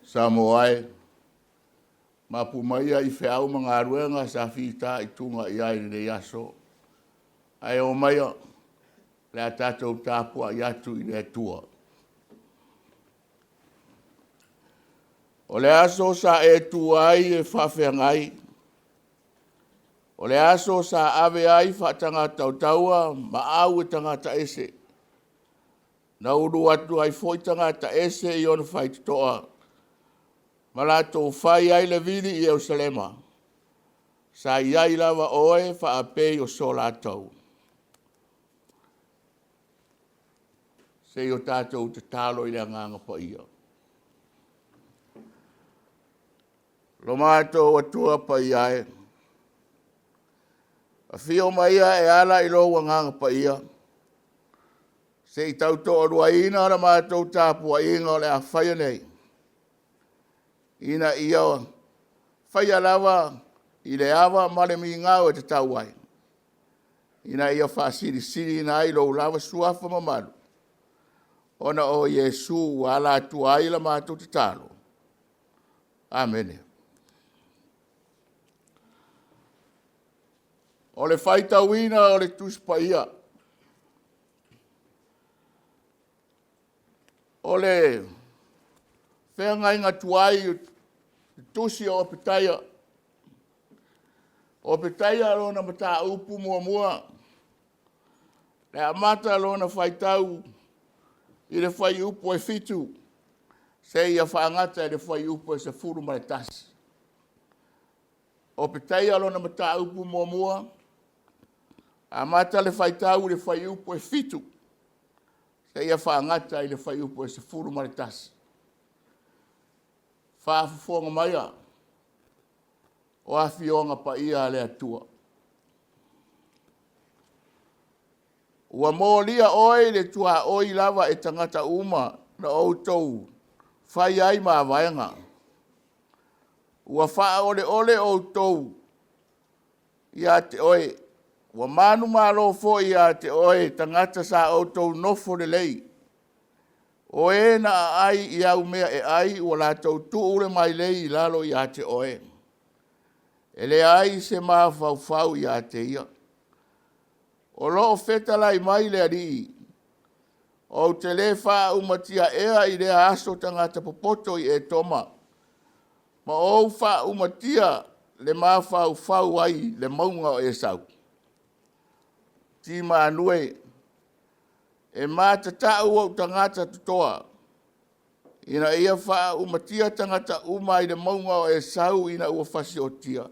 Samoa e, mapu maia i feau ma galuega sa fitaituga i ai i lenei aso, ae omaia o le a tatou tapuai atu i le Atua. O le aso sa e tu ai e faafeagai, o le aso sa ave ai faatagata o taua ma au e tagata ese, na ulu atu ai foi tagata ese i ona faitotoa ma latou fai ai le vili i Yerusalema, sa i ai lava oe faapei o so latou. Se i o tatou tatalo i le Agaga Paia. Lo matou Atua Paia e, afio mai e ala i lou Agaga Paia se i tautoaluaina la matou tapuaiga o le a faia nei, ina ia faia lava i le ava ma le migao e tatau ai, ina ia faasilisiliina ai lou lava Suafa mamalu, ona o Iesu ua ala atu ai la matou tatalo. Amene. O le faitauina o le Tusi Paia. O le feagaiga tuai o le tusi o Opetaia. O Opetaia lona mataupu muamua, e amata lona faitau i le fuaiupu 7 seia faagat i le fuaiupu 11. Opetaia lona mataupu muamua, amata le faitau i le fuaiupu 7 seia faagat i le fuaiupu 11. Faafofoga maia o Afioga Paia a le Atua, ua molia oe i le tuaoi lava e tagata uma na outou fai ai mavaega. Ua faaoleole outou ia te oe, ua manumalo foi ia te oe tagata sa outou nofo lelei. O e na aai i au mea e ai ua latou tuu le mailei i lalo ia te oe. E leai se mafaufau ia te ia. O lo o fetalai mai le Alii, ou te le faaumatia ea i lea aso tagata popoto i Etoma, ma ou faaumatia le mafaufau ai i le mauga o Esau? Timanu e, e matatau ou tagata totoa, ina ia faaumatia tagata uma i le mauga o Esau ina ua fasiotia.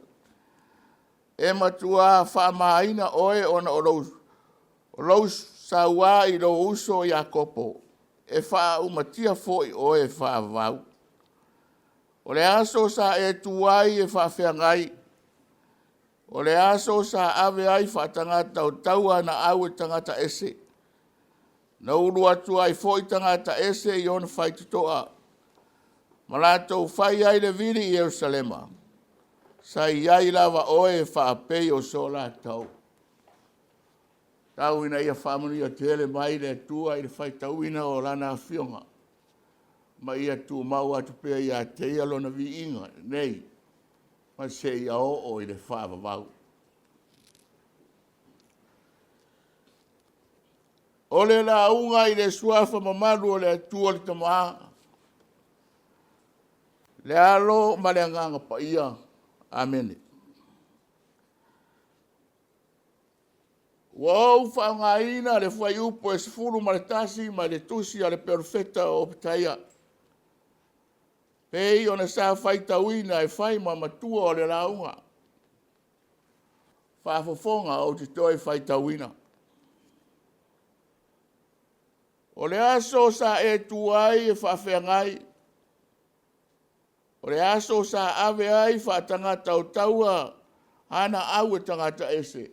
E matua faamaina oe ona o lou saua i lou uso Iakopo, e faaumatia foi oe e faavavau. O le aso sa e tu ai e faafeagai, o le aso sa ave ai faatagata o taua na au e tagata ese, na ulu atu ai foi tagata ese i ona faitotoa ma latou fai ai le vili i Ierusalema, sa i ai lava oe faapei o so latou. Tau ina ia faamanuia tele mai le Atua i le faitauina o Lana Afioga, ma ia tumau atu pea ia te Ia Lona viiga nei ma seia oo i le faavavau. O le lauga i le Suafa mamalu o le Atua le Tama, le Alo ma le Agaga Paia. Amene. Ua ou faaaogaina le fuaiupu e 11 mai le tusi a le Perofeta o Opetaia, pei ona sa faitauina e fai ma matua o le lauga. Faafofoga ou te toe faitauina. O le aso sa e tu ai e faafeagai, o le aso sa ave ai faatagata o taua ana au e tagata ese,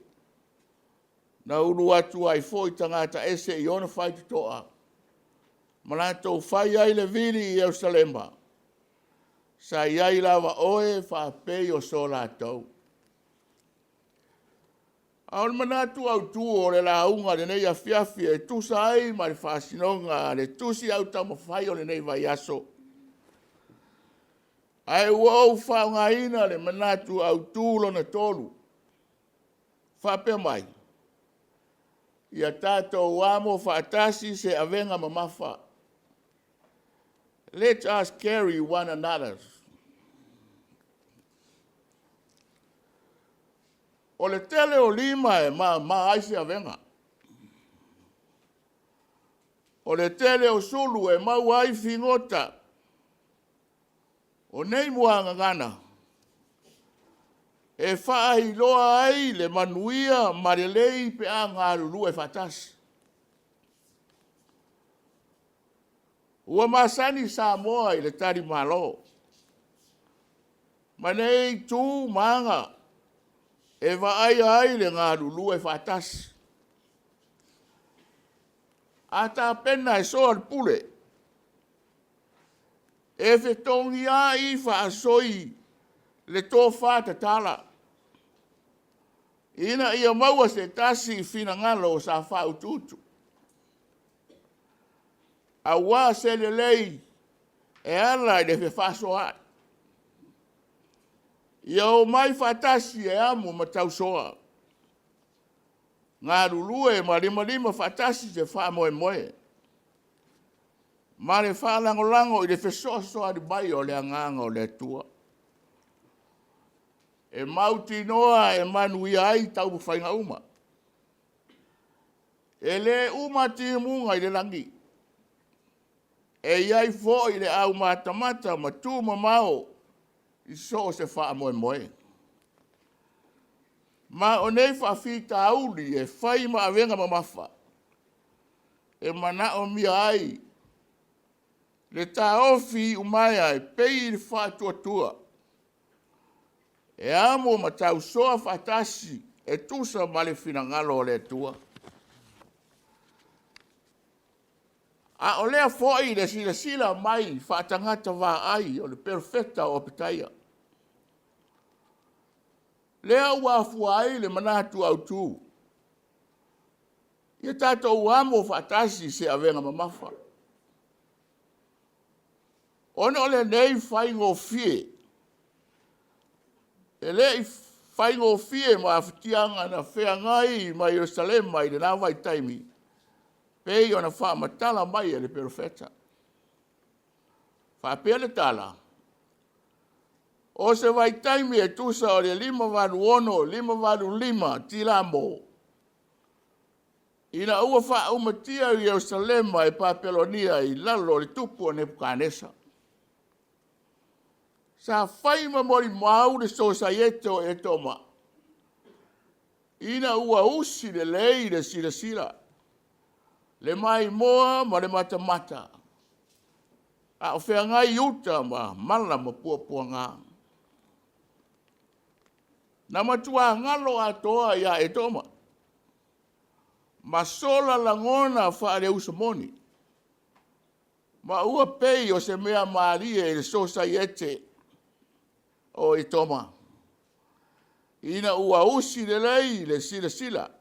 na ulu atu ai foi tagata ese i ona faitotoa ma latou fai ai le vili i Ierusalema, sa i ai lava oe faapei o so latou. A o le manatu autu o le lauga i lenei afiafi e tusa ai ma le faasinoga a le Tusi Au Taumafai o lenei vaiaso. Ae ua ou faaaogaina le manatu autu lona tolu, faapea mai, Ia tatou amo faatasi se avega mamafa. Let us carry one another. O le tele o lima e māmā ai se avega. O le tele o sulu e maua ai figota. O nei muagagana e faailoa ai le manuia ma lelei pe a galulue faatasi. Ua masani Samoa i le talimalo ma nei tu ma aga e vaaia ai le galulue faatasi. A tapena e soa le pule, e fetogiai faasoi le tofa tatala, ina ia maua se tasi finagalo sa faautuutu, aua se lelei e ala i le fefaasoaai. Ia omai faatasi e amo ma tausoa, galulue ma limalima faatasi se faamoemoe ma le faalagolago i le fesoasoani mai o le Agaga o le Atua, e mautinoa e manuia ai taumafaiga uma. E le uma timuga i le lagi, e i ai foi le aumatamata ma tu mamao i so o se faamoemoe. Ma o nei faafitauli e fai ma avega mamafa e manaomia ai le taofi iumaea e pei le faatuatua e amo ma tausoa faatasi e tusa ma le finagalo o le Atua. A o lea foi le silasila mai faatagata vaai o le perofeta o Opetaia, lea ua afua ai le manatu autu, ia tatou amo faatasi se avega mamafa. Ona o lenei faigofie, e le i faigofie mafatiaga na feagai ma Ierusalema i lena vaitaimi, pei ona faamatala mai e le perofeta. Faapea le tala, o se vaitaimi e tusa o le 586, 585 tilamo, ina ua faaumatia Ierusalema e Papelonia i lalo o le tupu o Nepukanesa. Sa fai ma molimau le Sosaiete o Etoma, ina ua usi lelei le silasila, le maimoa ma le matamata, a o feagai uta ma mala ma puapuaga. Na matua galo atoa ia Etoma ma sola lagona faale-uso moni, ma ua pei o se mea malie i le Sosaiete o Etoma, ina ua usi lelei le silasila,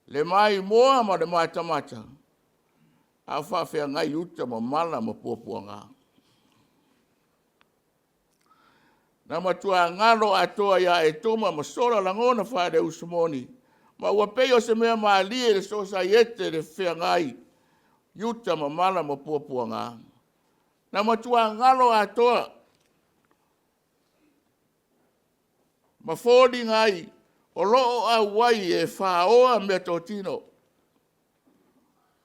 le maimoa ma le matamata, a o faafeagai uta ma mala ma puapuaga. Na matua galo atoa ia Etoma ma sola lagona faale-uso moni, ma ua pei o se mea malie i le sosaiete le feagai i uta ma mala ma puapuaga. Na matua galo atoa ma foliga ai o lo o auai e faoa meatotino,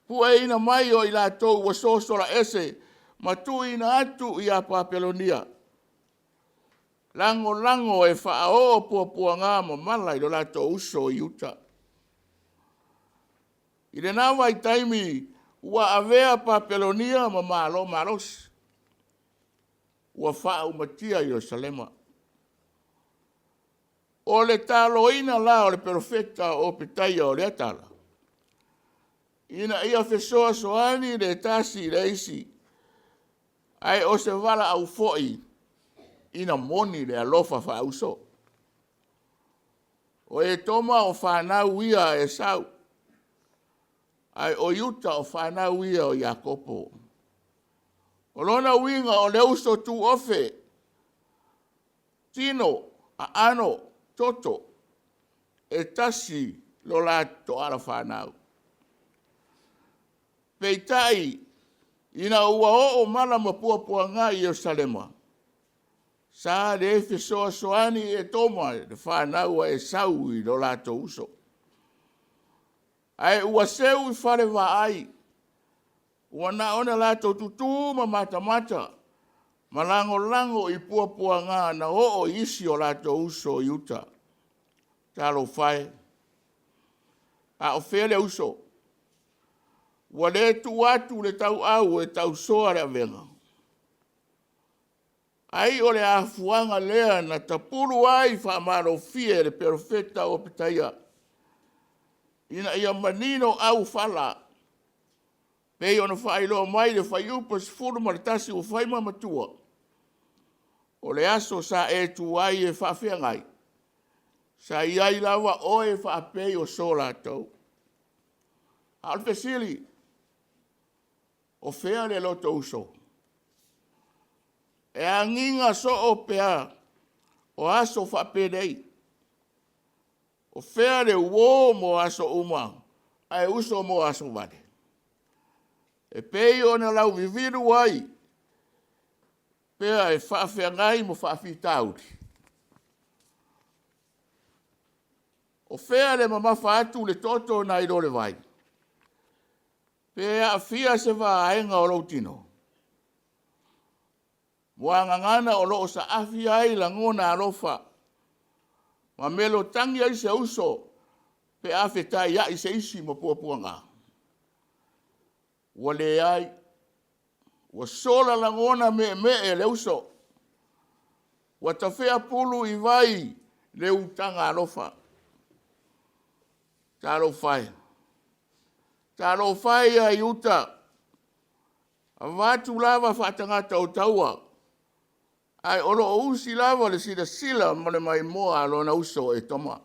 pueina mai o i latou ua sosola ese ma tuuina atu ia Papelonia, lagolago e faaoo puapuaga ma mala i lo latou uso i uta. I lena vaitaimi ua avea Papelonia ma Malo malosi, ua faaumatia Ierusalema. O le taloina la o le perofeta o Opetaia o lea tala, ina ia fesoasoani le tasi i le isi, ae o se valaau foi ina moni le alofa faauso. O Etoma o fanau ia a Esau, ae o Iuta o fanau ia o Iakopo. O lona uiga o le uso tuofe. Tino, aano, toto, e tasi lo latou alafanau. Peitai, ina ua oo mala ma puapuaga i Ierusalema, sa le fesoasoani i Etoma le fanau a Esau i lo latou uso. Ae ua seu i fale vaai, ua na ona latou tutū ma matamata ma lagolago i puapuaga na oo i isi o latou uso i uta. Talofa e! A o fea le uso? Ua le tuu atu le tauau e tausoa le avega? Ai o le afuaga lea na tapulu ai faamalofie e le perofeta o Opetaia, ina ia manino aufala, pei ona faailoa mai i le fuaiupu 11 ua fai ma matua, o le aso sa e tu ai e faafeagai, sa i ai lava oe faapei o so latou. A o le fesili, o fea le lotouso? E agiga soo pea o aso faapenei. O fea le uō mo aso uma ae uso mo aso vale? E pei ona lauvivilu ai pea e faafeagai ma faafitauli. O fea le mamafa atu le toto nai lo le vai? Pe aafia se vaega o lou tino? Muagagana o lo o saafi ai lagona alofa ma melotagi ai se uso pe a fetaiai se isi ma puapuaga? Ua leai, ua sola lagona meemee le uso, ua tafea pulu i vai le utaga alofa. Talofa e! Talofa e ia Iuta, avatu lava faatagata o taua, ae o lo o usi lava le silasila ma le maimoa a lona uso o Etoma.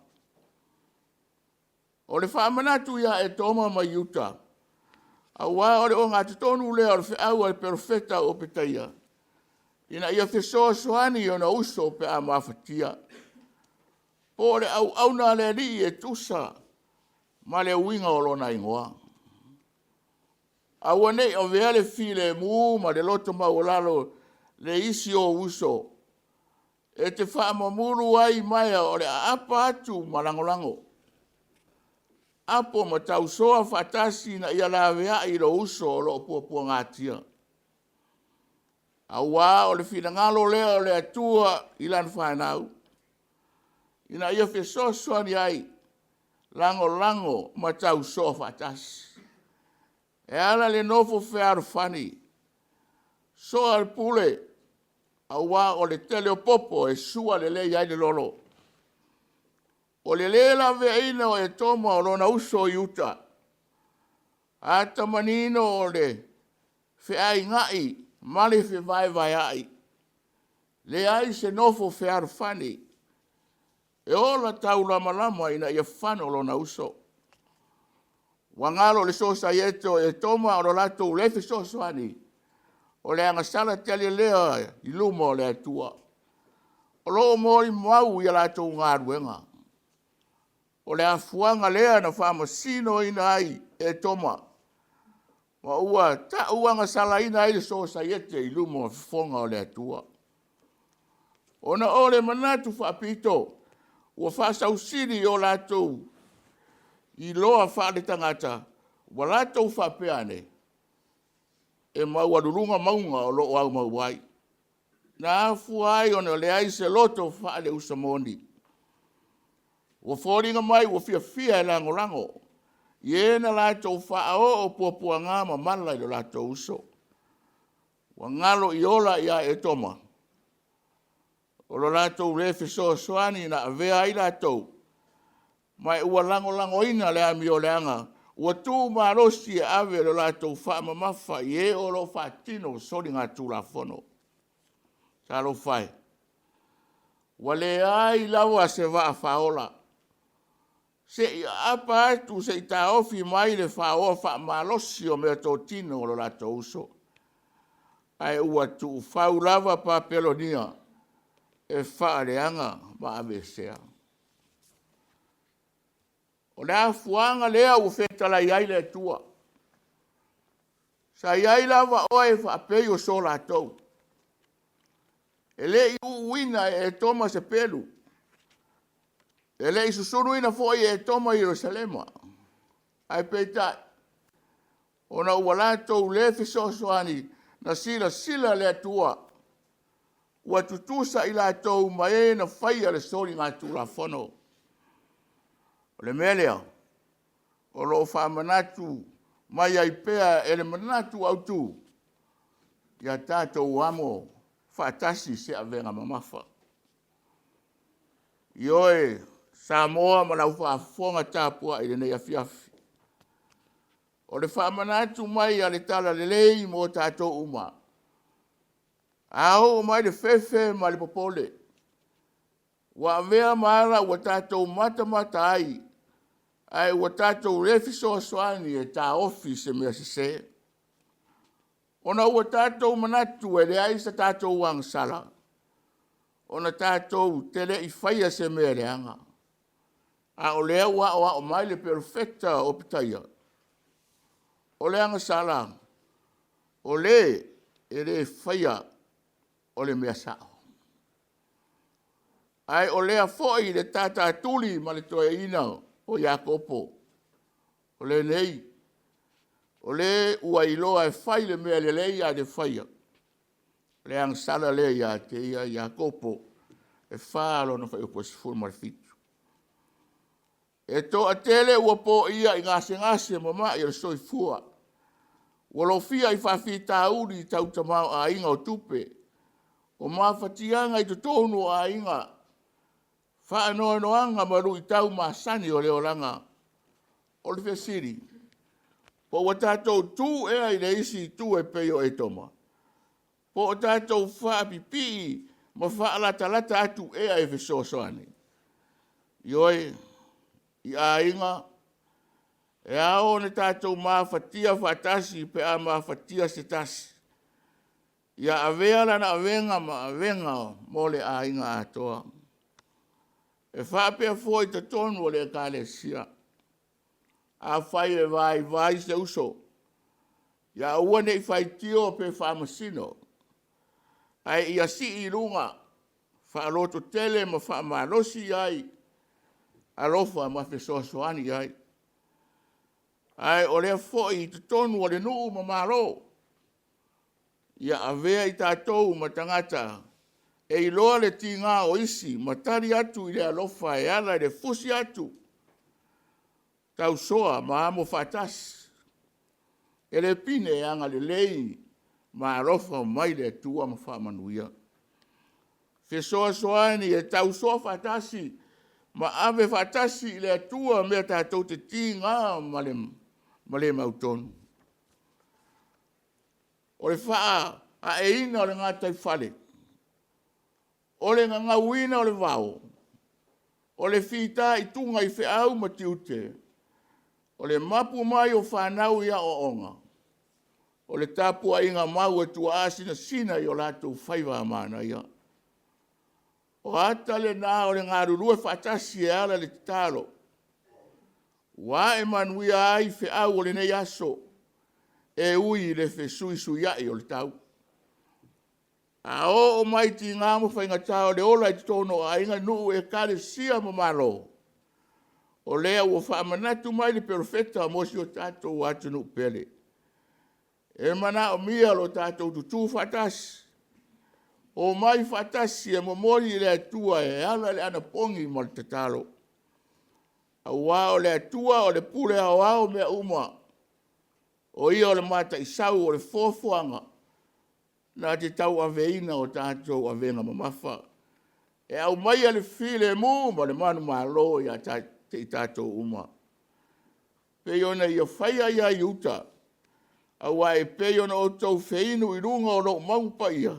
O le faamanatu ia Etoma ma Iuta, aua o le ogatotonu lea o le feau a le perofeta o Opetaia, ina ia fesoasoani i ona uso pe a mafatia, po o le auauna a le Alii e tusa ma le uiga o lona igoa. Aua ne i avea le filemu ma le loto maualalo le isi ou uso e te faamamulu ai maea o le aapa atu ma lagolago. Apo ma tausoa faatasi ina ia laveai i lou uso o lo o puapuagatia. Aua o le finagalo lea o le Atua i lana fanau, ina ia fesoasoani ai, lagolago ma tausoa faatasi. E ala le nofo fealofani, soa le pule, aua o le tele o popo e sua lelei ai le lolo. O le lē laveaiina o Etoma o lona uso i uta, ata manino o le feaiga'i ma le fevaevaea'i, leai se nofo fealofani e ola taulamalama ina ia fano lona uso. Ua galo i le Sosaiete o Etoma o lo latou le fesoasoani, o le agasala tele lea i luma o le Atua. O lo o molimau i a latou galuega. O le afuaga lea na faamasinoina ai Etoma, ma ua tauagasalaina ai le Sosaiete i luma o fofoga o le Atua. Ona o le manatu faapito ua faasausili i o latou iloa faaletagata, ua latou faapea ane, e maualuluga mauga o lo o aumau ai. Na afua ai ona leai se loto faaleuso moni. Ua foliga mai ua fiafia e lagolago i e na latou faaoo puapuaga ma mala i lo latou uso. Ua galo iola ia Etoma o lo latou le fesoasoani na avea ai latou, ma ua lagolagoina le amioleaga ua tuumalosi e ave le latou faamamafa i e o lo o faatino soligatulafono. Talofa e, ua leai lava se vaa faaola se i aapa atu se i taofi mai le faoa faamalosi o meatotino a lo latou uso, ae ua tuufau lava Papelonia. e faaleaga ma aveesea. O le afuaga lea ua fetalai ai le Atua. Sa i ai lava oe faapei o so latou, e le i uuina e Etoma se pelu, e le i susunuina foi e Etoma Ierusalema. Ae peitai, ona ua latou le fesoasoani, na silasila le Atua ua tutusa i latou ma e na faia le soligatulafono. O le mea lea, o lo o faamanatu mai ai pea e le manatu autu, ia tatou amo faatasi se avega mamafa. Ioe, Samoa ma lau faafofoga tapuai i lenei afiafi, o le faamanatu mai a le Talalelei mo tatou uma, a oo mai le fefe ma le popole, ua avea ma ala ua tatou matamata ai, ae ua tatou le fesoasoani e taofi se mea sese, ona ua tatou manatu e leai se tatou agasala, ona tatou te le i faia se mea leaga. A o lea ua aoao mai le perofeta o Opetaia, o le agasala, o le e le faia o le mea sao. Ae o lea foi le tatatuli ma le toeaina o Iakopo, o lenei, o le ua iloa e fai le mea lelei ae le faia, o le agasala lea ia te ia. Iakopo e 4 lona fuaiupu e 17. E toatele ua poia i gasegase ma mai o le soifua, ua lofia i faafitauli tau tamaoaiga o tupe, o mafatiaga i totonu o aiga, faanoanoaga ma luitau masani o le olaga. O le fesili, po ua tatou tu ea i le isi itu e pei o Etoma? Po o tatou faapipii ma faalatalata atu ea e fesoasoani? Ioe, i aiga, e ao ona tatou mafatia faatasi pe a mafatia se tasi, ia avea lana avega ma avega mo le aiga atoa. E faapea foi i totonu o le Ekalesia. Afai e vaivai se uso, ia aua ne i faitio pe faamasino, ae ia sii i luga faalototele ma faamalosi i ai, alofa ma fesoasoani i ai. Ae o lea foi i totonu o le nuu ma Malo, ia avea i tatou ma tagata e iloa le tiga o isi ma tali atu i le alofa e ala i le fusi atu, tausoa ma amo faatasi. E le pine e agalelei ma alofa mai le Atua ma faamanuia. Fesoasoani e tausoa faatasi ma ave faatasi i le Atua mea tatou te tiga ma le mautonu. O le faaaeina o le gataifale, o le gagauina o le vao, o le fitaituga i feau ma tiute, o le mapu mai o fanau i aoaoga, o le tapuaiga mau a tuaa sinasina i o latou faiva manaia. O ata lena o le galulue faatasi e ala i le tatalo, ua ae manuia ai feau o lenei aso, e ui i le fesuisuiai o le tau. A oo mai tiga ma faigata o le ola i totonu o aiga, nuu, ekalesia ma Malo, o lea ua faamanatu mai le Perofeta mo si o tatou atunuu pele, e manaomia lo tatou tutu faatasi, omai faatasi e momoli i le Atua e ala i le anapogi ma le tatalo. Aua o le Atua o le pule aoao mea uma, o Ia o le mataisau o le foafoaga na te tauaveina o tatou avega mamafa, e aumaia le filemu ma le manumalo ia te i tatou uma, pei ona Ia faia ia Iuta. Aua e pei ona outou feinu i luga o lou mauga paia,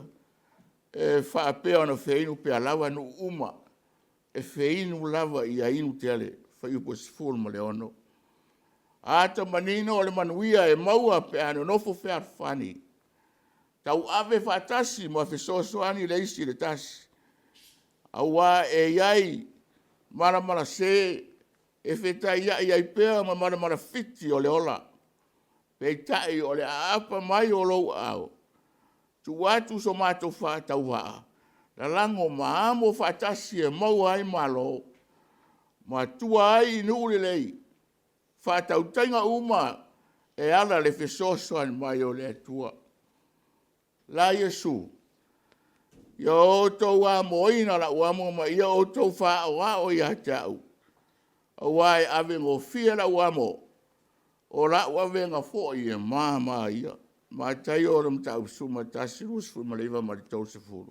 e faapea ona feinu pea lava nuu uma, e feinu lava ia inu tele. Fuaiupu 16. Ata manino o le manuia e maua pe a nonofo fealofani, tauave faatasi ma fesoasoani le isi i le tasi. Auā e i ai malamalasē e fetaiai ai pea ma malamalafiti o le ola. Peitai o le aapa mai o lou aao, tuu atu so matou faatauvaa, lalago ma amo faatasi e maua ai malo, ma tua ai i nuu lelei, faatautaiga uma e ala le fesoasoani mai o le Atua. La Iesu, ia outou amoina lau amo ma ia outou faaoao ia te au, aua e avegofie lau amo, o lau avega foi e mama ia. Mataio Mataupu 11, 29 ma le 30.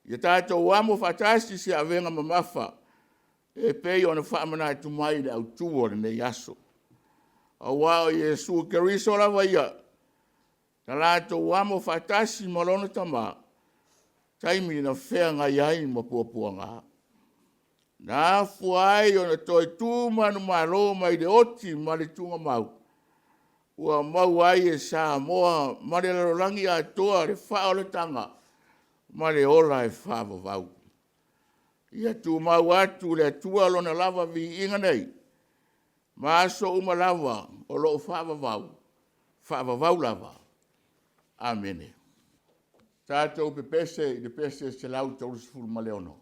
Ia tatou amo faatasi se avega mamafa e pei ona faamanatu mai le autu o lenei aso. Aua o Iesu Keriso lava ia, na latou amo faatasi ma lona Tama, taimi na feagai ai ma puapuaga. Na afua ai ona toe tu manumalo mai le oti ma le tugamau, ua maua ai e Samoa ma le lalolagi atoa le faaolataga ma le ola e faavavau. Ia tumau atu i le Atua Lona lava viiga nei ma aso uma lava o lo o faavavau, faavavau lava. Amene. Tatou pepese i le pese 136.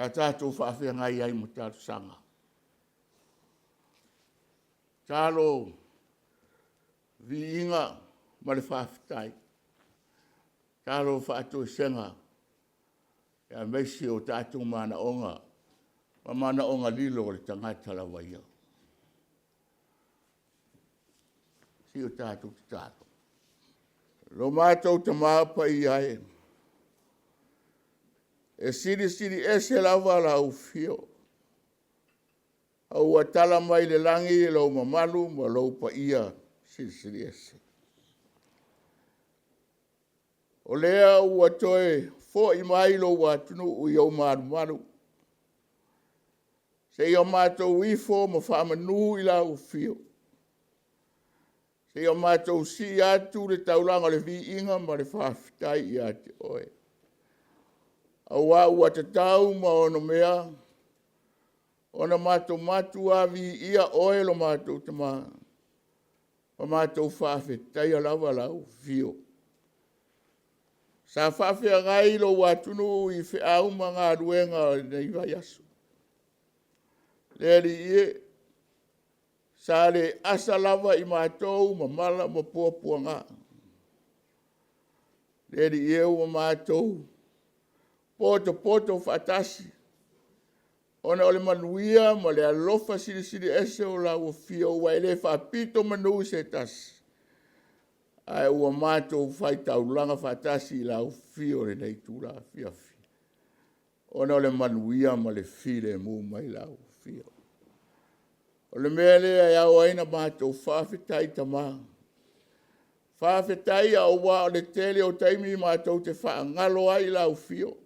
a tatou faafeagai ai ma talosaga. Tatalo viiga ma le faafetai, tatalo faatoesega aemaise o tatou manaoga ma manaoga lilo o le tagata lava ia. Se i o tatou tatalo. Lo matou Tama Paia e, e silisili ese lava lau afio, a ua tala mai le lagi lou mamalu ma lou paia silisili ese. O lea ua toe foi mai lou atunuu i ou malumalu, seia matou ifo ma faamanu i lau afio, seia matou sii atu le taulaga o le viiga ma le faafetai ia te oe, aua ua tatau ma onomea ona matou matuā viia Oe lo matou Tama, ma matou faafetaia lava lau afio. Sa faafeagai lou atunuu i feau ma galuega o lenei vaiaso. Le Alii e, sa le asa lava i matou ma mala ma puapuaga. Le Alii e, ua matou potopoto faatasi ona o le manuia ma le alofa silisili ese o lau Afio ua e le faapito manu i se tasi, ae ua matou faitaulaga faatasi i lau afio i lenei itula afiafi, ona o le manuia ma le filemu mai lau Afio. O le mea lea e ao ai ona matou faafetai Tama, faafetai aua o le tele o taimi matou te faagalo ai lau afio,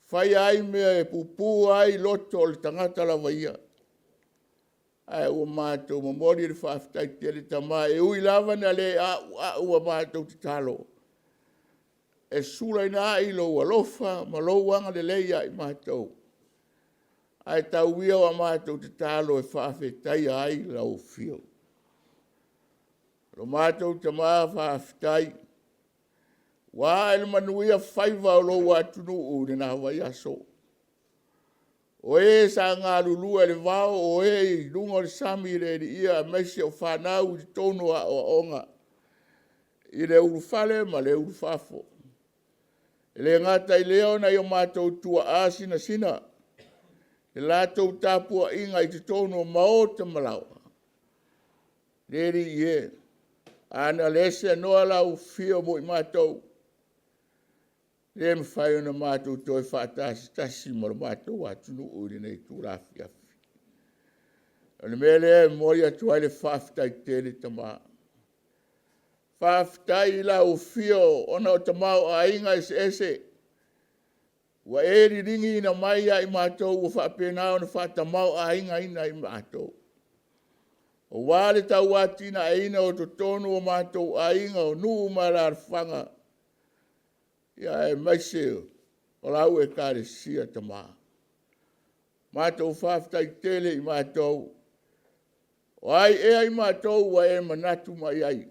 faia ai mea e pupu ai loto o le tagata lava ia. Ae ua matou momoli le faafetai tele Tama, e ui lava ina le auau a matou tatalo, e sulaina ai lou alofa ma lou agalelei ia i matou, ae tau ia o a matou tatalo e faafetaia ai lau afio. Lo matou Tama faafetai, ua ae le manuia faiva o lou atunuu i lena vaiaso. O e sa galulue i le vao, o e i luga o le sami le Alii e, aemaise o fanau i totonu o aoaoga i le ulufale ma le ulufafo. E le gata i lea o nai o matou tuaa sinasina i le latou tapuaiga i totonu o maota ma laoa. Le Alii e, a na le seanoa lau afio mo i matou, e le mafai ona matou toe faatasitasi ma lo matou atunuu i lenei itula afiafi. O le mea lea e momoli atu ai le faafetai tele Tama. Faafetai i lau afio ona o tamaoaiga eseese ua e liligiina mai ia i matou ua faapena ona faatamaoaigaina i matou, aua le tauatiaeina o totonu o matou aiga, o nuu ma alaalafaga, aemaise o lau Ekalesia Tama. Matou faafetai tele i matou. O ai ea i matou ua e manatu mai ai?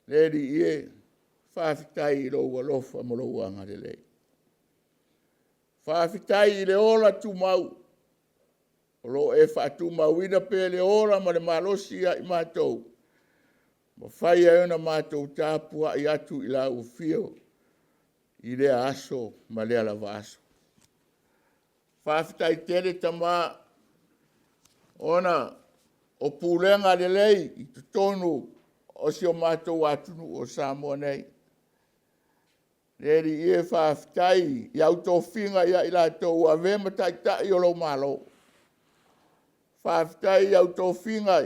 Le Alii e, faafetai i lou alofa ma lou agalelei. Faafetai i le ola tumau o lo o e faatumauina pea le ola ma le malosi ia i matou, ua mafai ai ona matou tapuai atu i lau afio i lea aso ma lea lava aso. Faafetai tele Tama, ona o pulega lelei i totonu o si o matou atunuu o Samoa nei. Le Alii e, faafetai i au tofiga ia i latou ua avea ma taitai o lou Malo. Faafetai i au tofiga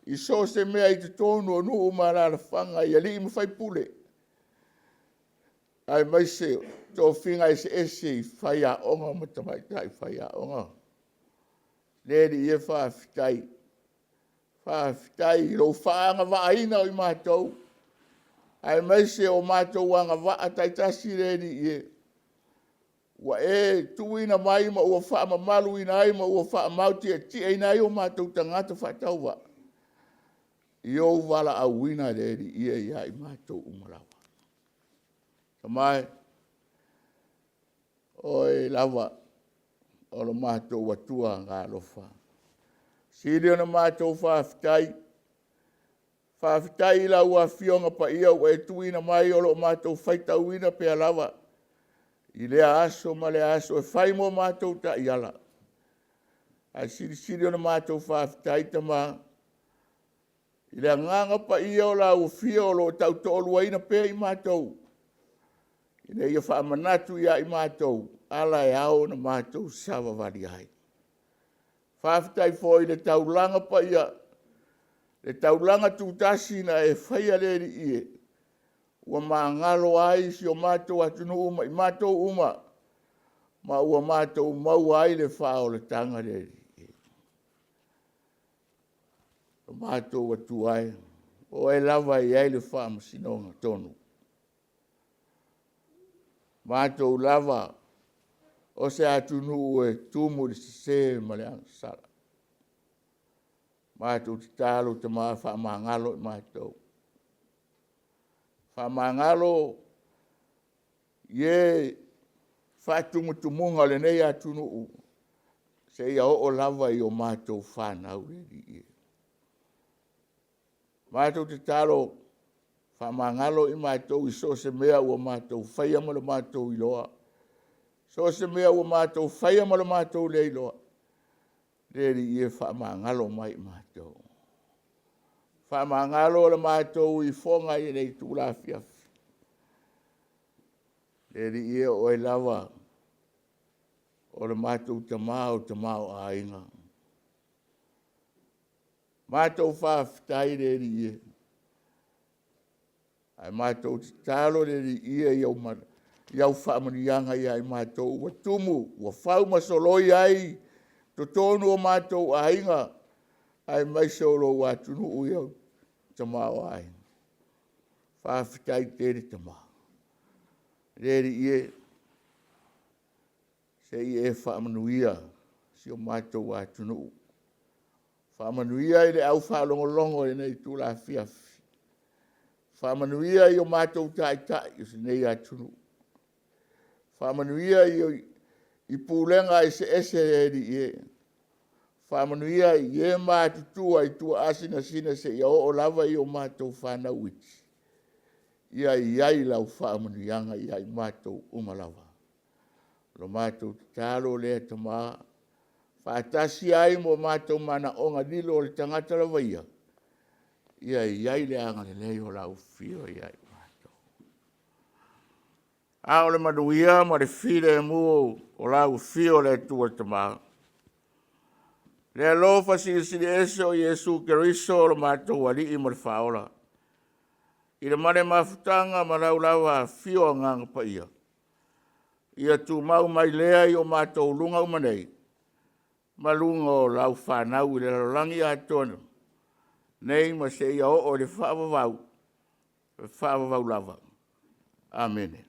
i so o se mea i totonu o nuu ma alaalafaga i alii ma faipule, aemaise o tofiga eseese i faiaoga ma tamaitai faiaoga. Le Alii e, faafetai, faafetai i lou faaagavaaina o i matou, aemaise o matou agavaa taitasi le Alii e, ua e tuuina mai ma ua faamamaluina ai ma ua faamaotietieina ai o matou tagata faatauvaa i ou valaauina le Alii e ia i matou uma lava. Tama e, Oe lava o lo matou Atua agaalofa. Sili ona matou faafetai, faafetai i lau Afioga Paia ua e tuuina mai o lo o matou faitauina pea lava i lea aso ma lea aso e fai mo matou taiala. Ae silisili ona matou faafetai Tama i le Agaga Paia o lau Afio o lo o tautoaluaina pea i matou ina ia faamanatu ia i matou ala e ao ona matou savavali ai. Faafetai foi i le taulaga paia, le taulaga tutasi na e faia le Alii e, ua magalo ai si o matou atunuu ma i matou uma, ma ua matou maua ai le faaolataga le Alii e. Lo matou Atua e, o Oe lava e i ai le faamasinoga tonu. O matou lava o se atunuu e tumu i le sese ma le agasala. Matou tatalo Tama, faamagalo i matou. Faamagalo i e faatumutumuga o lenei atunuu seia oo lava i o matou fanau le Alii e. Matou tatalo, faamagalo i matou i so o se mea ua matou faia ma lo matou iloa, so o se mea ua matou faia ma lo matou le iloa, le Alii e, faamagalo mai i matou. Faamagalo le matou ifoga i lenei itula afiafi. Le Alii e, o Oe lava o le matou Tama o le Tama o Aiga. Matou faafetai le Alii e, ae matou tatalo le Alii e i au faamanuiaga ia i matou ua tumu, ua fau ma soloi ai totonu o matou aiga aemaise o lou atunuu i au tamaoaiga. Faafetai tele Tama. Le Alii e, se i e faamanuia si o matou atunuu, faamanuia i le aufaalogologo i lenei itula afiafi, faamanuia i o matou taitai o lenei atunuu, faamanuia i pulega eseese le Alii e, faamanuia i e matutua i tuaa sinasina seia oo lava i o matou fanau iti, ia i ai lau faamanuiaga ia i matou uma lava. O le matou tatalo lea Tama, faatasi ai ma o matou manaoga lilo o le tagata lava ia, ia i ai le agalelei o lau Afio ia i matou. A o le manuia ma le filemu o lau Afio le Atua le Tama, le alofa Silisili Ese o Iesu Keriso o lo matou Alii ma le Faaola, i le ma le mafutaga ma lau lava Afio Agaga Paia, ia tumau mai lea i o matou luga uma nei ma luga o lau fanau i le lalolagi atoa nei ma seia oo i le faavavau, e faavavau lava. Amene.